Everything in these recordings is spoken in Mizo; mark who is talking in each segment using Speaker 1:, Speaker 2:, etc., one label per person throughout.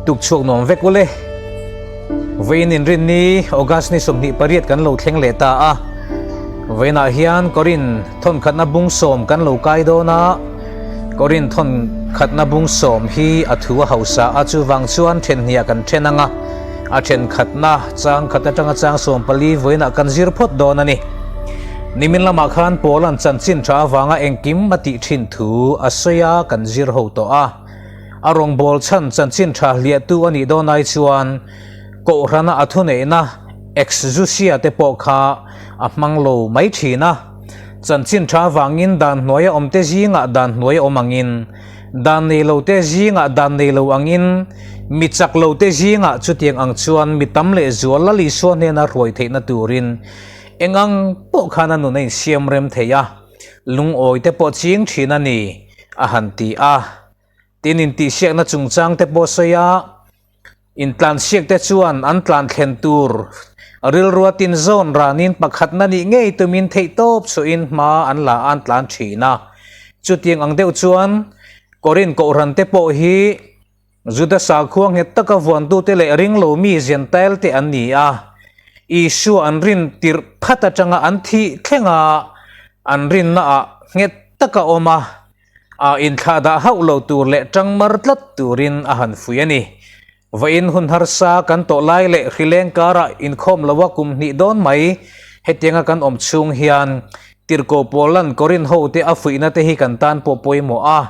Speaker 1: Tuk chhuak nuam vek ule. Vawiin inrinni August ni 28 kan lo thleng leh ta a. Vawiinah hian Korin thawnkhatna bung sawm kan lo kai dawn a. Korin thawnkhatna bung sawm hi a thu a hausa a, chuvang chuan then hniah kan then ang a. A thenkhatna chang khat atanga chang 14 vawiinah kan zir phawt dawn a ni. Nimin lamah khan Paula'n chanchin tha avanga engkim a tih thin thu a sawi a, kan zir ho tawh a. A rawngbâwl chhan chanchin tha hliahtu a nih dawn ai chuan Kohhrana a thuneihna exousia te pawh kha a hmang lo mai thin a. Chanchin tha avangin dan hnuaia awmte zingah dan hnuaia awm angin, dan nei lote zingah dan nei lo angin, mi chak lote zingah chutiang ang chuan mi tam leh zual Lal Isua hnena hruai theihna turin eng ang pawh khan a nun a insiam rem thei a, lungawi te pawh ching thin a ni, a han ti a. Tin, intihsiakna chungchang te pawh sawi a, intlansiak te chuan an tlan thlen tur rilrua tin zawn ranin pakhatna nih ngei tumin theihtawp chhuahin hma an la an tlan thin a. Chutiang ang deuh chuan Korin Kohhran te pawh hi Juda sakhua nghet taka vuantute leh ringlo mi Jentail te an ni a, Isua an rin tirh phat atanga an thih thlenga an rinnaah nghet taka awm a, a inthlahdah hauh lo tur leh tangmar tlat turin a han fuih a ni. Vawiin hun harsa kan tawh lai leh hrileng karah inkhawm loa kum hnih dawn mai hetianga kan awm chhung hian Tirhkoh Paula'n Korinth hote a fuihna te hi kan tan pawh pawimawh a.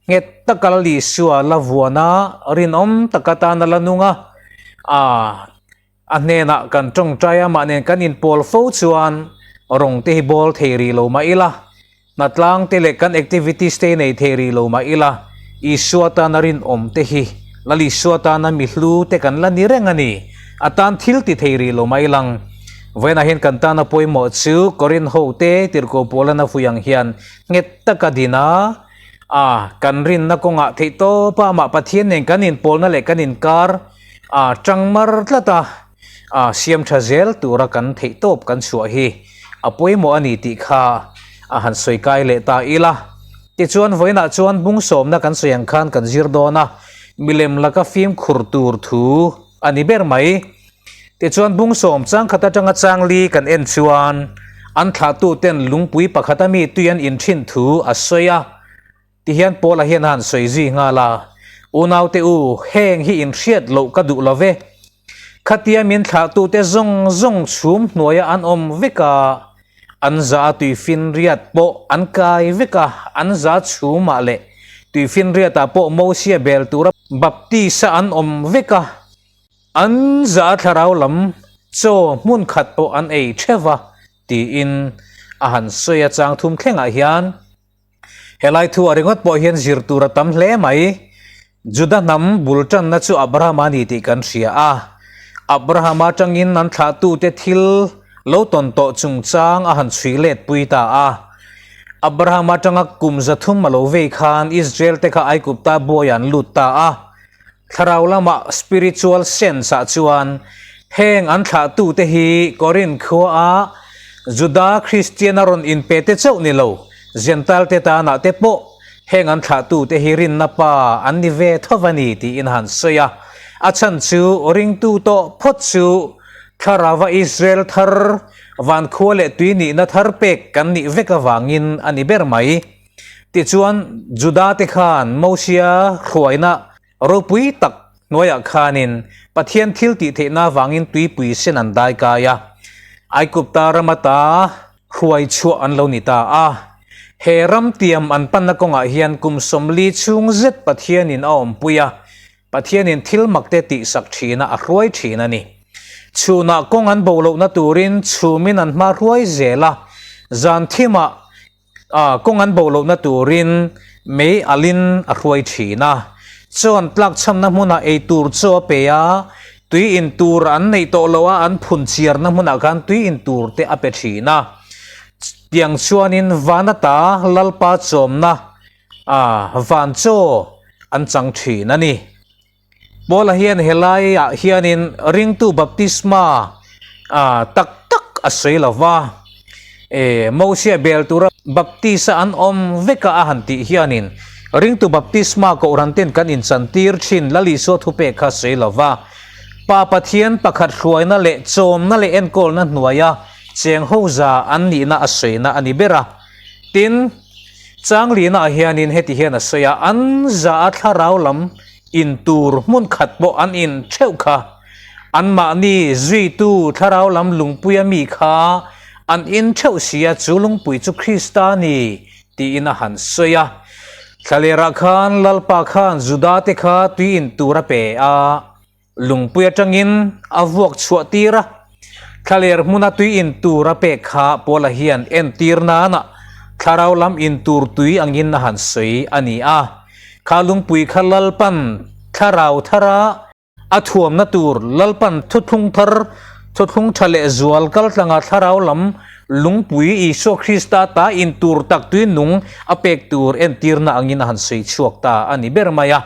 Speaker 1: Nghet taka Lal Isua la vuan a, rinawm taka tan a la nung a. A a hnenah kan tawngtai a, mah nen kan inpawl fo chuan rawng te hi bawl thei rih lo mah ila, hnatlang te leh kan activities te hi nei thei rih lo mah ila, Isua tana rinawm te hi Lal Isua tana mi hlu te kan la ni reng a ni. A tan thil ti thei rih lo mah ilang. Vawiinah hian kan tana pawimawh chu Korinth hote Tirhkoh Paulana vui ang hian nghet taka din a, a kan rinna kawngah theihtawpa amah Pathian nen kan inpawlna leh kan inkar a tangmar tlat a, a siam tha zel tura kan theihtawp kan chhuah hi a pawimawh a ni tih kha a han sawi kai leh ta ila. Tichuan vawiinah chuan bung sawmna kan sawi ang khan kan zir dawn a, milem laka fimkhur tur thu a ni ber mai. Tichuan bung sawm chang khat atanga chang li kan en chuan an thlahtuten lungpui pakhat a mi tui an inthin thu a sawi a. Tihian Paula hian a han sawi zui nghal a, Unaute u, heng hi inhriat loh ka duh lo ve. Khatia min thlahtute zawng zawng chhum hnuaia an awm vek a, an za a tuifinriat pawh an kai vek a, an za chhumah leh tuifinriatah pawh Mosia bel tura baptisa an awm vek a. An za thlarau lam chaw hmun khat pawh an ei theuh a, tiin a han sawi a chang thum thlengah hian. Helai thu a ringawt pawh hian zir tur a tam hle mai. Juda hnam bul tanna chu Abrahama a ni tih kan hria a. Abrahama atangin an thlahtute thil lo tawn tawh chungchang a han chhui let pui ta a. Abrahama atanga kum 300 a lo vei khan Israel te kha Aigupta buaiah an lut ta a. Thlarau lama spiritual sense ah chuan heng an thlahtute hi Korinth khua a Juda Kristian a rawn inpe te chauh ni lo, Gentile te tanah te pawh heng an thlahtute hi rinna pa an ni ve tho a ni tiin a han sawi a. A chhan chu ringtu tawh phawt chu Thlarauva Israel thar van khua leh tui nihna thar pek kan nih vek avangin a ni ber mai. Tichuan, Juda-te khan Mosia hruaina ropui tak hnuaiah khanin Pathian thil tih theihna avangin tuipui sen an dai kai a, Aigupta ram ata hruai chhuah an lo ni ta a. He ram tiam an panna kawngah hian kum 40 chhung zet Pathianin a awmpui a, Pathianin thil makte tihsak thina a hruai thin a ni. Chhunah kawng an bo lohna turin chhumin an hma hruai zel a, zan thimah A kawng an bo lohna turin mei alin a hruai thin a. Chuan tlakchhamna hmunah ei tur chu a pe a, tui in tur an neih tawh loh a an phun chiarna hmunah khan tui in tur te a pe thin a. Tiang chuanin van ata Lalpa chawmna a van chaw an chang thin a ni. Paula hian helaiah hianin ringtu baptisma tak tak a sawi lo va, e, Mosia bel tura baptisa an awm veka a han tih hianin Ringtu baptisma kohhran ten kan inchantir thin Lal Isua thupek kha sawi lo va, Pa Pathian pakhat hruaina leh chawmna leh enkawlna hnuaia cheng ho za an nihna a sawina a ni ber a. Tin, Changlina ah hianin heti hian a sawi a, an za a thlarau lam in tur hmun khat pawh an in theuh kha, anmahni zuitu thlarau lam lungpuia mi kha an in theuh si a, chu lungpui chu Krista a ni tiin a han sawi a. Thlalerah khan Lalpa khan Juda te kha tui in tur a pe a, Lungpui atangin a vuak chhuah tir a, thlaler hmuna tui in tur a pek kha Paula hian entir nana thlarau lam in tur tui angin a han sawi a ni a. Kha lungpui kha Lalpan thlarau thara a thuamna tur Lalpan thuthlung thar, thuthlung tha leh zual kaltlanga thlarau lam lungpui Isua Krista ta in tur tak tui nung a pek tur entirna angin a han sawi chhuak ta a ni ber mai a.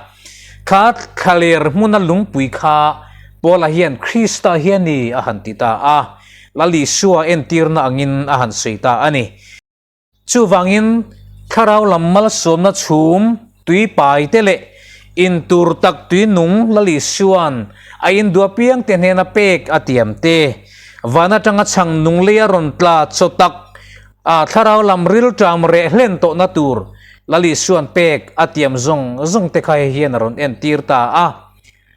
Speaker 1: Kha thlaler hmuna lungpui kha Paula hian Krista hi a ni a han ti ta a, Lal Isua entirna angin a han sawi ta a ni. Chuvangin thlarau lam malsawmna chhum tui pai te leh intur tak tui nung Lal Isua'n a induh apiang te hnena pek a tiam te, van atanga chhang nung leia rawn tla chaw tak A thlarau lam rilṭam reh hlen tawhna tur Lal Isua'n pek a tiam zawng zawng te kha hei hian a rawn entir ta a.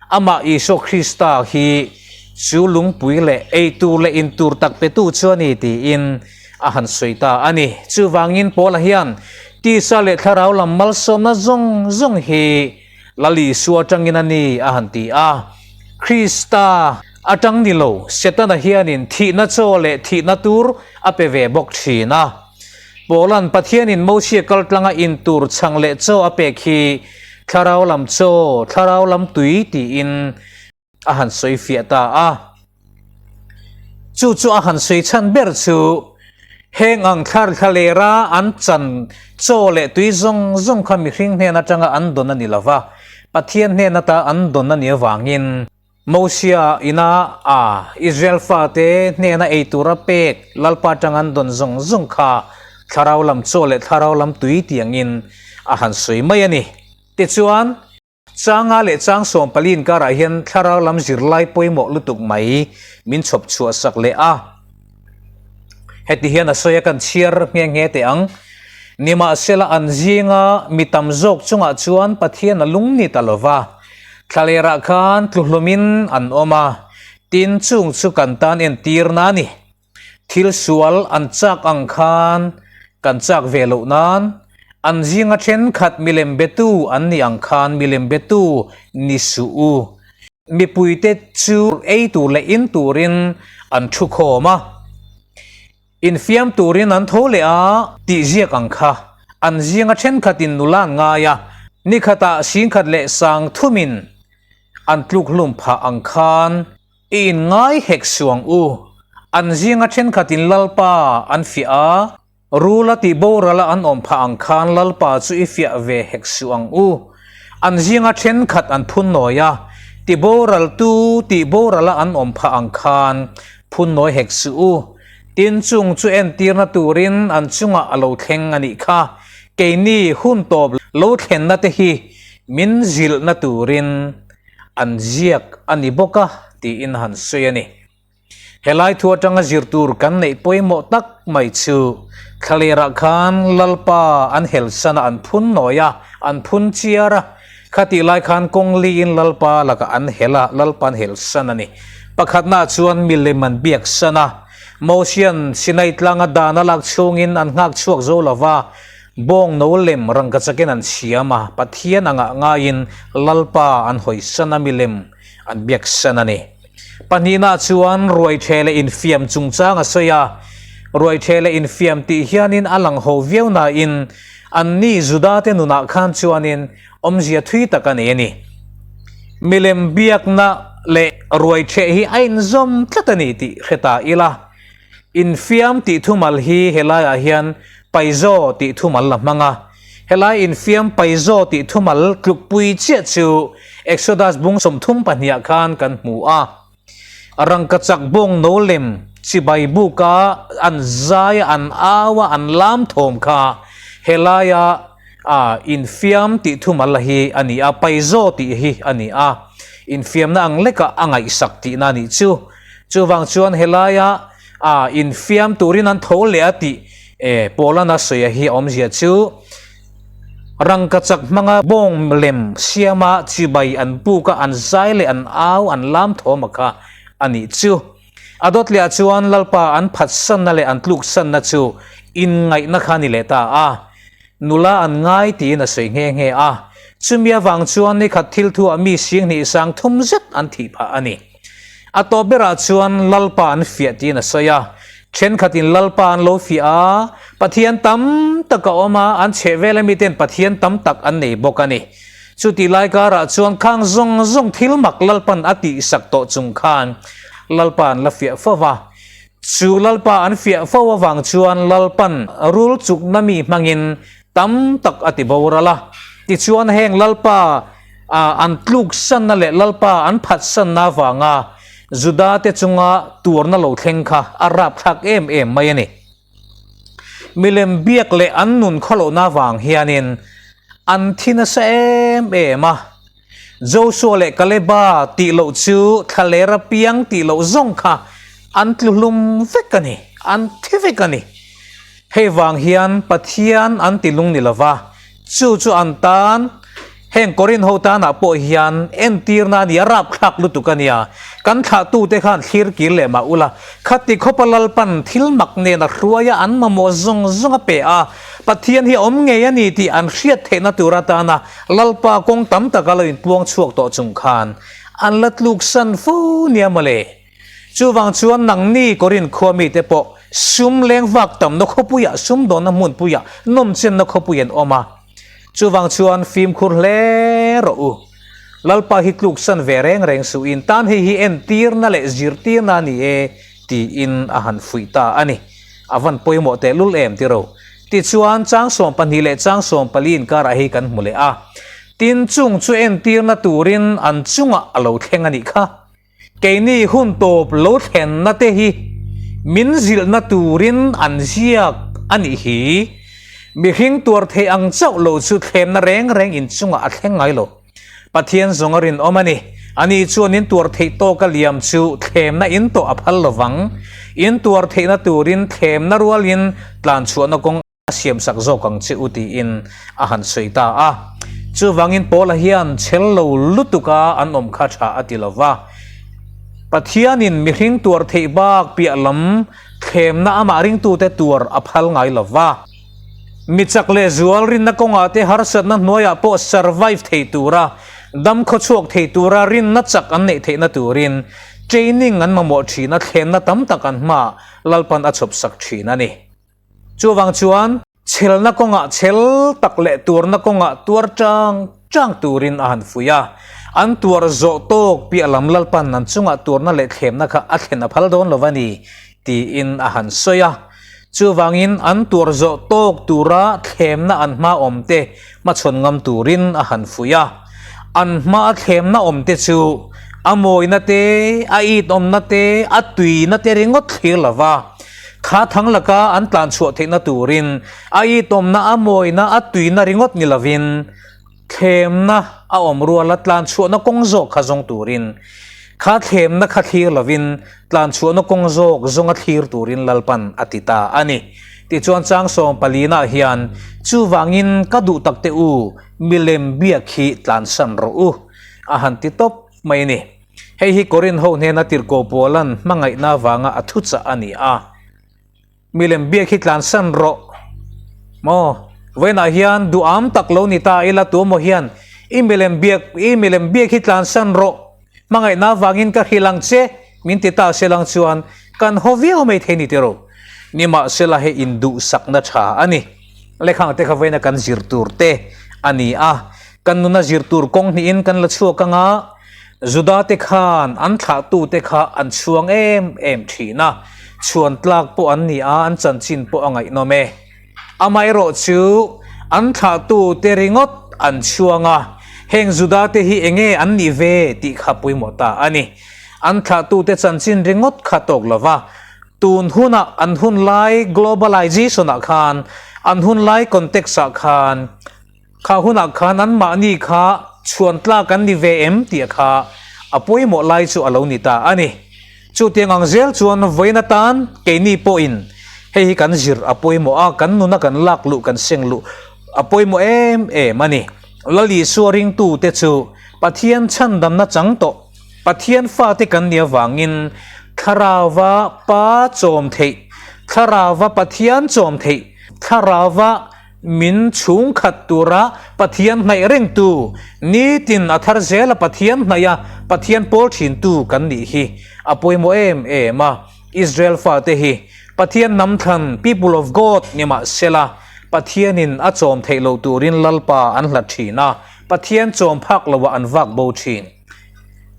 Speaker 1: Amah Isua Krista hi chu lungpui leh eitur leh intur tak petu chu a ni tiin a han sawi ta a ni. Chuvangin Paula hian tisa leh thlarau lam malsawmna zawng zawng hi Lal Isua atangin a ni a han ti a. Krista atang ni lo, Setana hianin thihna chaw leh thihna tur a pe ve bawk thin a. Paula'n Pathianin Mosia kaltlanga in tur chhang leh chaw a pek hi thlarau lam chaw, thlarau lam tui tiin a han sawi fiah ta a. Chu chu a han sawi chhan ber chu heng ang thlar thlalera an chan chaw leh tui zawng zawng kha mihring hnen atanga an dawn a ni lova, Pathian hnen ata an dawn a nih avangin Mosia ina a Israel fate hnena ei tura pek Lalpa atanga an dawn zawng zawng kha thlarau lam chaw leh thlarau lam tui tiangin a han sawi mai a ni. Tichuan. Changa leh chang 14 inkarah hian thlarau lam zirlai pawimawh lutuk mai min chhawp chhuah sak leh a. Heti hian a sawi a kan chhiar nghe nghe teh ang. Nimahsela an zinga mi tam zawk chungah chuan Pathian a lung ni ta lo va. Thlalerah khan tluhlumin an awm a, tin chung chu kan tan entirna a ni. Thil sual an chak ang khan kan chak ve loh nan, an zinga thenkhat milem betu an nih ang khan milem betu ni suh u. Mipuite chu ei tur leh in turin an thu khawm a, infiam turin an tho leh a tih ziak ang kha an zinga thenkhatin nula an ngai a, nikhatah singkhat leh sang thumin an tluk hlum phah ang khan I inngai hek suang u. An zinga thenkhatin Lalpa an fiah a, rula tih borala an awm phah ang khan Lalpa chu i fiah ve hek suh ang u. An zinga thenkhat an phunnawi a, ti boraltu tih borala an awm phah ang khan phunnawi hek suh u. Tin chung chu entirna turin an chungah a lo thleng a nih kha. Keini hun tawp lo thlenna te hi min zilhna turin An ziak a ni bawk a, tiin han sawi a ni. Helai thu atanga zir tur kan neih pawimawh tak mai chu thlalerah khan Lalpa an helsana an phun nawi a, an phun chiar a, khatih lai khan kawng liin Lalpa lakah an hel a, Lalpa an helsan a ni. Pakhatnaah chuan milem an biaksan a, Mosian Sinai tlanga dan a lak chhungin an nghak chhuak zo lo va, Bawng no lem rangkachakin an siam a, Pathian angah ngaiin Lalpa an hawisan a milem an biaksan a ni. Pahnihna chuan ruaithe leh infiam chungchang a sawi a, ruaithe leh infiam tih hianin a lang ho viau nain anni Judate nunah khan chuanin awmzia thui tak a nei a ni. Milem biakna leh ruaithe hi a inzawm tlat a ni tih hre ta ila. Infiam tih thumal hi helaiah hian Paizaw tih thumal la hmang a. Helai infiam Paizaw tih thumal tlukpui chiah chu Exodus bung 32 ah khan kan hmu a. Rangkachak bawng no lem chibai buka an zai a, an au a, an lam thawm kha helaia. A infiam tih thumal la hi a ni a, paizo tih hi a ni a, infiamna ang lekah a ngaihsak tihna a nih chu. Chuvang chuan helaia a infiam turin an tho leh a tih e Paulana sawi a hi awmzia chu rangkachak hmanga bawng lem siama chibai an puk a, an zai leh an au an lam thawm a kha a nih chu. A dawt leh ah chuan Lalpa an phatsanna leh an tluksanna chu inngaihna kha a ni leh ta a, nula an ngai tiin a sawi nghe nghe a. Chumi avang chuan nikhat thil thu ah mi singhnih sang thum zet an thih phah a ni. A tawp berah chuan Lalpa an fiah tiin a sawi a, thenkhatin Lalpa an lo fiah a, Pathian tam tak a awm a, an chhehvel ami ten Pathian tam tak an nei bawk a ni. Chutih lai karah chuan khang zawng zawng thil mak Lalpan a tihsak tawh chung khan Lalpa an la fiah fo va. Chu Lalpa an fiah fo avang chuan Lalpan rul chukna mi hmangin tam tak a ti boral a. Tichuan heng Lalpa an tluksanna leh Lalpa an phatsanna avanga Juda te chunga tuarna lo thleng kha a rapthlak em em mai a ni. Milem biak leh an nun khawlohna avang hianin an thi nasa em em a. Joshua leh Kaleba tih loh chu thlalera piang tih loh zawng kha an tlu hlum vek a ni, an thi vek a ni. Hei vang hian Pathian an ti lung ni lova, Chu chu an tan, heng Korin ho tanah pawh hian entirna a ni a, rapthlak lutuk a nia. Kan thlahtute khan thlir kir leh mah ula, khati khawpa Lalpan thil mak nen a hruai a, an mamawh zawng zawng a pe a, Pathian hi a awm ngei a ni tih an hriat theihna tur atana Lalpa kawng tam taka lo inpuang chhuak tawh chung khan an la tluksan fo nia mawle. Chuvang chuan nangni Korin khua mite pawh sum leng vak tamna khawpuiah, sumdawnna hmunpuiah, nawmchenna khawpui an awm a. Chuvang chuan fimkhur hle rawh u. Lalpa hi tluksan ve reng reng suh in tan hei hi entirna leh zirtirna a ni e tiin a han fuih ta a ni. A van pawimawh tehlul em tiro. Tichuan chang 12 leh chang 14 inkarah hei kan hmu leh a. Tin chung chu entirna turin an chungah a lo thleng a nih kha. Keini hun tawp lo thlenna te hi min zilhna turin an ziak a nih hi. Mihring tuar theih ang chauh lo chu thlemna reng reng inchungah a thleng ngai lo. Pathian zawng a rinawm a ni. Ani chuan in tuar theih tawka liam chu thlemna in tawh a phal lovang. In tuar theihna turin thlemna rualin tlanchhuahna kawng a siamsak zawk ang che u tiin a han sawi ta a. Chuvangin Paula hian chhel lo lutuka an awm kha tha a ti lo va. Pathianin mihring tuar theih bak piah lam thlemna amah ringtute tuar a phal ngai lo va. Mi chak leh zual rinna kawngah te harsatna hnuaiah pawh survive thei tura, dam khawchhuak thei tura rinna chak an neih theihna turin training an mamawh thin a, thlemna tam tak an hmaah Lalpan a chhawpsak thin a ni. Chuvang chuan chhelna kawngah chhel tak leh tuarna kawngah tuar chang chang turin a han fuih a. An tuar zawh tawk piah lam Lalpan an chungah tuarna leh thlemna kha a thlen a phal dawn lo a ni, tiin a han sawi a. Chuvangin an tuar zawh tawk tura thlemna an hma awmte hmachhawn ngam turin a han fuih a. An hmaa thlemna awmte chu a mawina te, a it awmna te, a tuina te ringawt thlir lo va. Kha thang laka an tlan chhuah theihna turin a itawmna, a mawina, a tuina ringawt ni lovin thlemna a awm ruala tlan chhuahna kawng zawk kha zawng turin, kha thlemna kha thlir lovin tlan chhuahna kawng zawk zawnga thlir turin Lalpan a ti ta a ni. Tichuan chang 14-ah hian, Chuvangin ka duh tak te u, milem biak hi tlansan rawh u, a han ti tawp mai a ni. Hei hi Korin ho hnena tirhkoh Paula'n hmangaihna avanga a thuchah a ni a. Milem biak hi tlansan rawh maw? Vawiinah hian duham tak lo ni ta ila tuemaw hian i milem biak i milem biak hi tlansan rawh, hmangaihna avangin ka hrilh ang che min ti ta selang chuan kan haw viau mai thei ni tiro. Nimahsela hei induhsakna tha a ni. Lekhang te kha vawiina kan zir tur te a ni a. Kan nuna zir tur kawng hnihin kan la chhuak anga Juda te khan an thlahtute kha an chhuang em em thin a, chhuan tlak pawh an ni a, an chanchin pawh a ngaihnawm e. Amaherawh chu an thlahtute ringawt an chhuang a, heng Juda te hi enge an nih ve tih kha pawimawh ta a ni. An thlahtute chanchin ringawt kha tawk lo va, tun hunah an hunlai globalization ah khan, an hunlai context ah khan. Kha hunah khan anmahni kha chhuan tlak an ni ve em tih kha a pawimawh lai chu a lo ni ta a ni. Chutiang ang zel chuan vawiin atan keini pawhin hei hi kan zir a pawimawh a, kan nuna kan lak luh kan seng luh a pawimawh em em a ni. Lal Isua ringtute chu Pathian chhandamna chang tawh Pathian fate kan nih avangin Thlarauva Pa chawm theih, Thlarauva Pathian chawm theih, Thlarauva min chhungkhat tura Pathian hnaih rengtu, nitin a thar zela Pathian hnaiha Pathian pawl thintu kan nih hi a pawimawh em em a. Israel fate hi Pathian hnam thlan, people of God, ni mah sela, Pathianin a chawm theih loh turin Lalpa an hlat thin a, Pathian chawm phak loah an vak bo thin.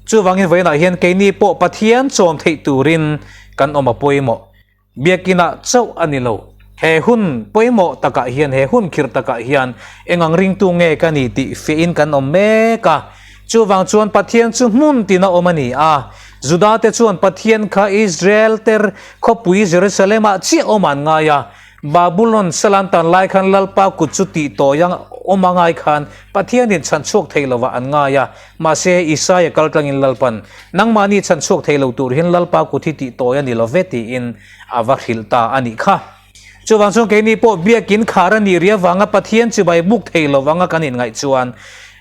Speaker 1: Chuvangin vawiinah hian keini pawh Pathian chawm theih turin kan awm a pawimawh. Biakinah chauh a ni lo. He hun pawimawh takah hian, he hun khirh takah hian eng ang ringtu nge ka ni tih fiahin kan awm mek a. Chuvang chuan Pathian chu hmun tina awm a ni a. Judate chuan Pathian kha Israel ter khawpui Jerusalem-ah chiah awm an ngai a. Babulon salan tan lai khan Lalpa kut chu tih tawi a awm a ngai khan Pathianin chhan chhuak thei lovah an ngai a. Mahse, Isaia kal tlangin Lalpan, Nangmahni chhan chhuak thei lo tur hian Lalpa kut hi tih tawi a ni lo ve tiin a va hrilh ta a nih kha. Chuvang chuan keini pawh biakin khar a nih ri avanga Pathian chibai buk thei lo anga kan inngaih chuan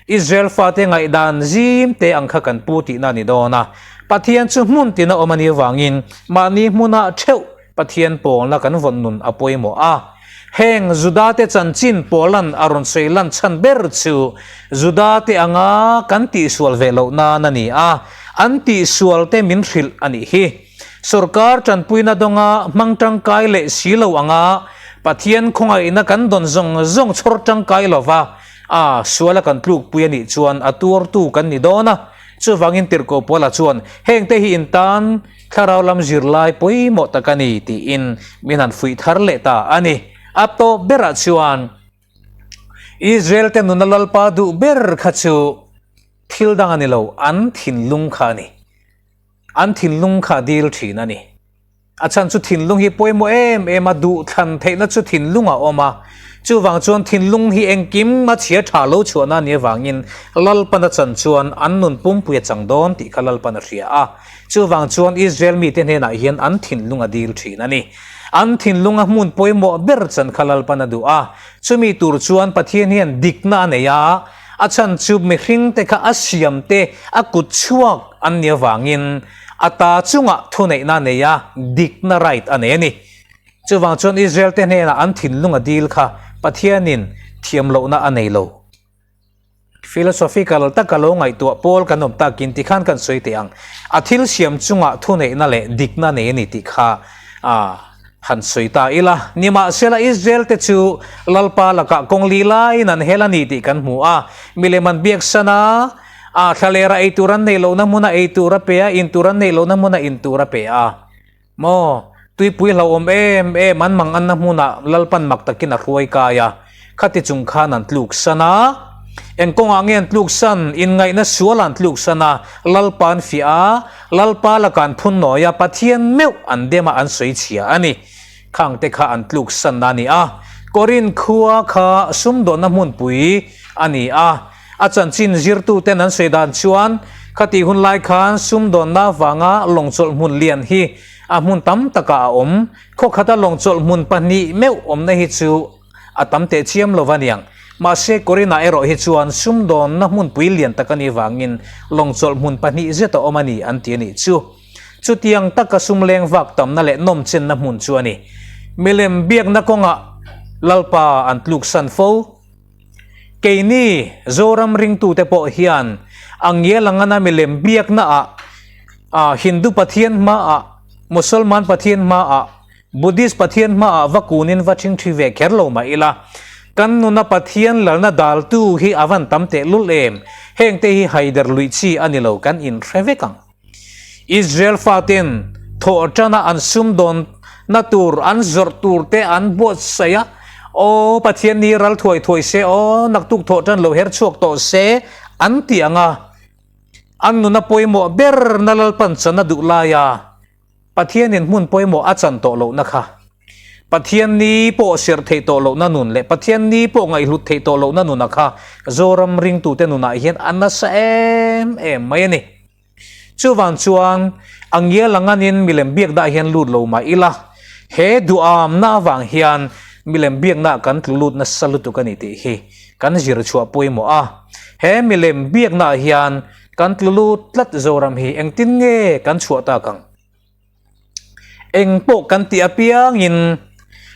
Speaker 1: Israel fate ngaihdan zim te ang kha kan pu tihna a ni dawn a. Pathian chu hmun tina awm a nih avangin mahni hmunah theuh Pathian pawlna kan vawn nun a pawimawh a. Heng Judate chanchin pawlan a rawn sawi lan chhan ber chu Judate anga kan tihsual ve loh nan a ni a, an tihsualte min hrilh a nih hi. Sorkar tanpuina dawnga hmang tangkai leh si lo anga Pathian khawngaihna kan dawn zawng zawng chhawr tangkai lova a suala kan tlukpui a nih chuan a tuartu kan ni dawn a. Chuvangin Tirhkoh Paula chuan hengte hi in tan Thlarau lam zirlai pawimawh tak a ni tiin min han fuih thar leh ta a ni. A tawp berah chuan Israel te nuna Lalpa duh ber kha chu thil dang a ni lo, an thinlung kha a ni. An thinlung kha a dil thin a ni. A chhan chu thinlung hi pawimawh em em a, duhthlan theihna chu thinlung a awm a. Chuvang chuan thinlung hi engkim a chhia tha lo chhuahna a nih avangin Lalpan a chan chuan an nun pumpui a chang dawn tih kha Lalpan a hria a. Chuvang chuan Israel mite hnenah hian an thinlung a dil thin a ni. An thinlunga hmun pawimawh ber chan kha Lalpan a duh a. Chumi tur chuan Pathian hian dikna a nei a, a chhan chu mihringte kha a siamte a kut chhuak an nih avangin a ta chungah thuneihna a nei a, dikna right a nei a ni. Chuvang chuan Israel-te hnenah an thinlung a dil kha Pathianin thiamlohna a nei lo. Philosophical taka lo ngaihtuah pawl kan awm takin tikhan kan sawi teh ang. A thil siam chungah thuneihna leh dikna nei a ni tih kha han sawi ta ila. Nimahsela Israel te chu Lalpa lakah kawng li laiin an hel a ni tih kan hmu a. Milem an biaksan a, a thlalera ei tur an neih lohna hmuna ei tur a pe a, in tur an neih lohna hmuna in tur a pe a. Maw, tuipui hlauhawm em em an mang anna hmunah Lalpan mak takin a hruai kai a, khati chung khan an tluk san a. Eng kawngah nge an tluk san? Inngaihna sual an tluk san a, Lalpa an fiah a, Lalpa laka an phun nawi a, Pathian meuh an dem a, an sawi chhia a ni. Khangte kha an tluk sanna a ni a. Korinth khua kha sumdawnna hmunpui a ni a. A chanchin zirtuten an sawi dan chuan khatih hun lai khan sumdawnna vanga lawngchawlh hmun lian hi a hmun tam takah a awm. Khawkhata lawngchawlh hmun pahnih meuh awmna hi chu a tam teh chiam lo va niang. Mahse Korinah erawh hi chuan sumdawnna hmunpui lian tak a nih vangin lawngchawlh hmun pahnih zet a awm a ni an ti a nih chu. Chutiang taka sum leng vak tamna leh nawmchenna hmun chu a ni. Milem biakna kawngah Lalpa an tluksan fo. Keini Zoram ringtute pawh hian a ngial angana milem biaknaah, Hindu Pathian hmaah, Musalman Pathian hmaah, Buddhist Pathian hmaah va kunin va ṭhingṭhi ve kher lo mah ila, kan nuna Pathian lalna daltu hi a van tam tehlul em? Hengte hi haider luih chi a ni lo kan inhre vek ang. Israel faten thawh atana an sumdawn na tur an zawrh tur te an buatsaih a, Aw Pathian ni ral thuai thuai se, aw naktuk thawh tan lo her chhuak tawh se an ti ang a, an nuna pawimawh ber na Lalpan chan a duh lai a, Pathianin hmun pawimawh a chan tawh lohna kha. Pathian ni pawh serh theih tawh lohna nun leh Pathian ni pawh ngaihhlut theih tawh lohna nuna kha Zoram ringtute nunah hian a nasa em em mai a ni. Chuvang chuan a ngial anganin milem biakna hian lut lo mah ila, he duhamna avang hian milem biakna kan tlu lut nasa lutuk a ni tih hi kan zir chhuah pawimawh a. He milem biakna hian kan tlu lut tlat Zoram hi engtin nge kan chhuah tak ang? Eng pawh kan tih apiangin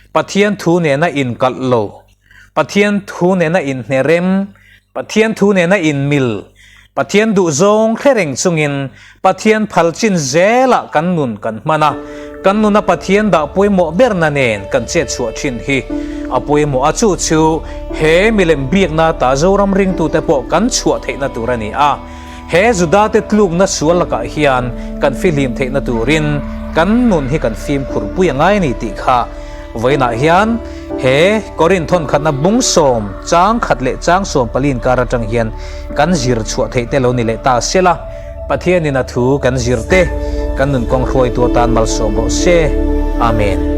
Speaker 1: Pathian thu nena inkalh lo, Pathian thu nena inhnerem, Pathian thu nena inmil, Pathian duhzawng hre reng chungin Pathian phal chin zelah kan nun kan hman a, kan nuna Pathian dah pawimawh berna nen kan chet chhuah thin hi a pawimawh a, chu chu he milem biakna ta Zoram ringtute pawh kan chhuah theihna tur a ni a. He Judate tlukna sual lakah hian kan fihlim theihna turin kan nun hi kan fimkhur pui a ngai a ni tih kha vawiinah hian he Korinth thawnkhatna bung sawm chang khat leh chang sawm pali inkar atang hian kan zir chhuah theih te lo ni leh ta sela, Pathianin a thu kan zir te kan nun kawng hruaitu atan malsawm rawh se. Amen.